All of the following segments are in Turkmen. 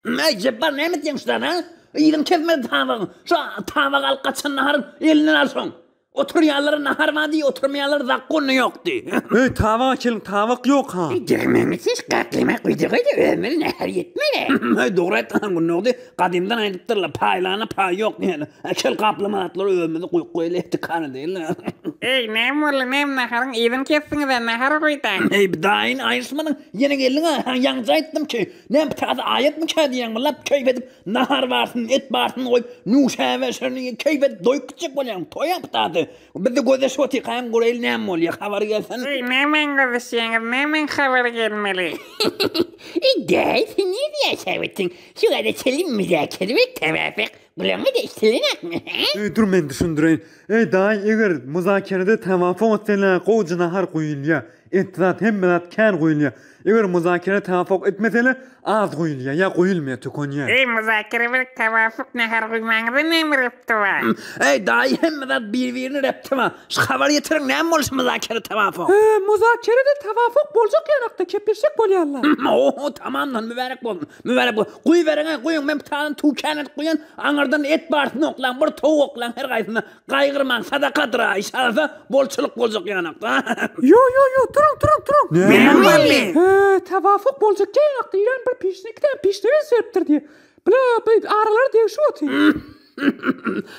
Äý, Jepbar, näme etýäň şu zat, a? Yzyny kesmedi tabagyň. Şu tabagy alyp gaçan naharyň elinden al şoň. Oturýanlara nahar bar diý, oturmaýanlara zakgun ýok diý. Eý, tabak äkeliň, tabak ýok-ha. Degmäňiz hiç gaklama guýdy-guýdy özümiz nahar ýetmedi. Eý, dogry aýtdyň, Gündogdy. Gadymdan aýdypdyrlar, paýlana paý ýok diýen. Äkel gaplama zatlary özümize guýup goýaly, dükana diýeli. Eý, näme boldy, näme naharyň yzyny kesdiňiz-ä, nahar guýdaň. Eý, daýyny aýryşmadyň, ýene geldiň-ä, ýaňja aýtdym ki, Näme täze aýatmyka diýýäň, lap keýp edip, nahar barsyn, et barsyn goýup, nuşäbe şirin keýp edip doýup gitjek bolýaň, toýa pytady. Biz-de gözleşip otyrkaýam göreýli näme bolýa, habar gelsin. Eý, nämäň gözleşýäňiz, nämäň habary gelmeli? Eý, daýy, sen nirde ýaşap otyrň? Şu gada çenli müzakere we tawafyk gulagyňa-da eşidilenokmy, hä? Eý, dur men düşündireýin. Eý, daýy, eger müzakerede tawafyk etseler, gowja nahar guýulýa. Et zat, hemme zat kän guýulýa. Eger muzakere tawafuk etmeseler, az guýulýa, ýa guýulmaýa, tükenýä. Eý, muzakere bilen tawafuk nahar guýmaňyza näme repti bar? Eý, daýy, hemme zat bir-birine repti bar. Şu habary ýetiriň, näme boldy şu muzakere tawafuk? He, muzakerede tawafuk boljak ýanakda, kepleşjek bolýarlar. Oho, tamamdan, mübärek bolsun, mübärek bolsun. Guýuberiň-ä, guýuň, men pitadan tüwi kän edip guýan, aňyrdan et barsyny oklaň, bir towuk oklaň her gaýsyna. Gaýgyrmaň sadakadyr-a, iş alsa bolçulyk boljak ýanakda. Ýo ýo ýo turuň turuň turuň. Näme boldy? He tawafuk boljak ýanakda Iran bir pişne iki däne pişne beripdir diýip. Bile bi aralary degişip otyr.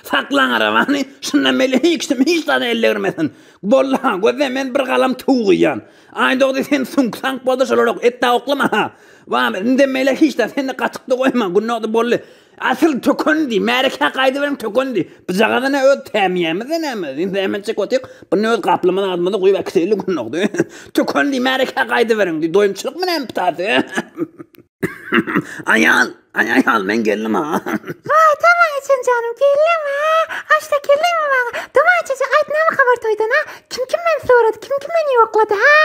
Saklaň arabany, şundan beýle hiç kim hiç zada el degirmesin. Boldy-ha, gözle men bir galam tüwi guýýan. Aýdogdy sen süňk-saňk boldy şolar ok, et-de oklama-ha. Wam, indem beýle hiç zat sende gatyk-da goýma, Gündogdy boldy. Asyl tökendi, märekä gaýdyberiň tökendi. Bijagazyna öz tämýämiz-de näme, indi zähmet çekip otyk, buny öz gaplama zadymyza guýup äkideli gündogdy. Tökendi, märekä gaýdyberiň diý, doýumçylykmy näme pitasy? Aýal, aý aýal, men geldim-a. Waý, tamam ejem janym, geldiňmi, a? Aşda geldiňmi maňa? Tamam ejeje, aýt näme habar toýdan, a? Kim kim meni sorady, kim kim meni ýoklady, ha?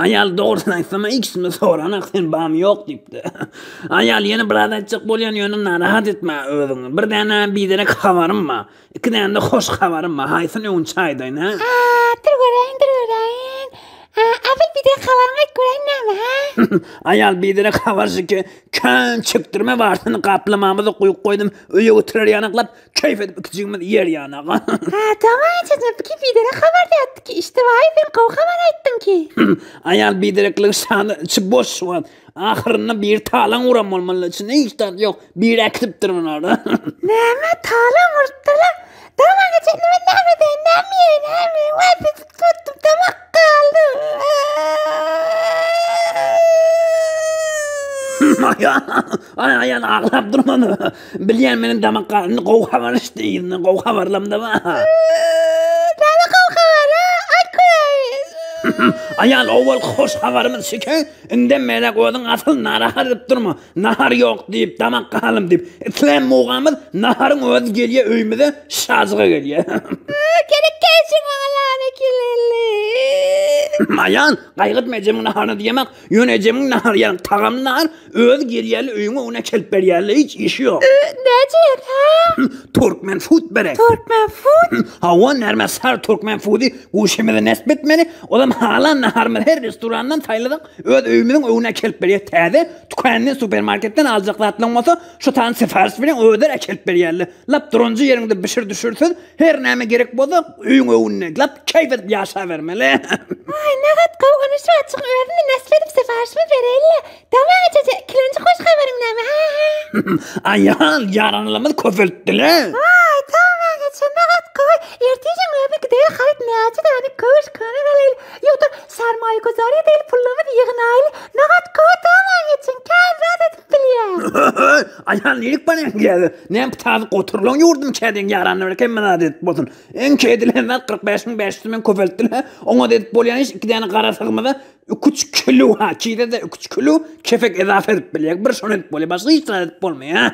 Aýal, dogrusyny aýtsam-a, ikisini soranak, sen barmy ýok diýipdi. Aýal, ýene bir zat aýtjak bolýan, ýöne narahat etme özüňi. Bir däne biderek habarym bar. Iki däne-de hoş habarym bar. Haýsyny öňünçi aýdaýyn, hä? A, dur göräýin, dur göräýin. A, asyl biderek habaryňy aýt göräýin näme, hä? Aýal, biderek habar şuki, kän çekdirme barsyny gaplamamyzy guýup goýdum, öýe göterer ýanaklap, keýp edip ikijigimiz iýer ýanak. A, tamam ejejan, bu ki biderek habar dätdi ki, işde baý sen gowy habar aýtdyň ki. Aýal, biderekligi şany, içi boş şu wagt. Ahyrynda biri talaň uran bolmaly, içinde hiç zat ýok. Biri äkidipdir bulary. Näme talaň urupdyrlar? Damaň içinde men näme edeýin, näme iýeýin, näme? Waý, tutdum, damak galdy. Aý, aýal aglap durmady. Bilýän meniň damak galdy. Indi gowy habar eşitdi yzyndan, gowy habarlam-da bar. Näme gowy habar, a? Aýt göräýin. Aýal, owalky hoş habarymyz şike. Indem beýläk özüň asyl narahat edip durma. Nahar ýok diýip, damak galym diýip. Islän mugamyz naharyň özi gelýä öýümize, şajyga gelýä. Gerek gelşiň maňa lana keleli. Aýal, gaýgy etme ejemiň naharyny diýemak. Ýöne ejemiň nahary ýaly tagamly nahar özi gelýäli öýüňe öňüne äkelip berýäli hiç işi ýok. Näjek hä? Türkmen food berek. Türkmen food? Hawa, närme sar türkmen foody guşumyza nesip etmeli. Olam halan naharymyzy her restorandan saýlasak, öz öýümiziň öňüne äkelip berýär. Täze tükändan, supermarketden aljak zatlaryň bolsa, şu taýdan siparyş berýäň, özleri äkelip berýärler. Lap duranjy ýeriňde bişir düşürsiz, her näme gerek bolsa, öýüň öňünde lap keýp edip ýaşabermeli. Aý, nagat gowy ony şu açyk özümi nesip edip siparyşymy bereýin-le. Tamam ejeje, ikilenji hoş habaryň näme, ha-ha? Aýal, ýaranlymyz köpeltdiler. Waý, tamam eje, nagat gowy. Ertirem özi gideýin haryt näçe däne köwüş köne alaýly. Ýogsa sarmaýaguzar edeýli pullarymyzy ýygnaýly. Nagat gowy tamam eje, kän zat edip bilýän. Aýal, nirik barýaň diýýär. Näme tazy goturylan ýurdum kädiň ýaranlar bilen hemme zat edip bolsun. Öňki edilen zat 45 500 müň köpeltdiler. Oňa-da edip bolýan iş iki däne gara sygymyza Üç kilo ha, çiğde üç kilo kefek ezafe edip bilýär. Bir şony edip bolýar, başga hiç zat edip bolmaýar.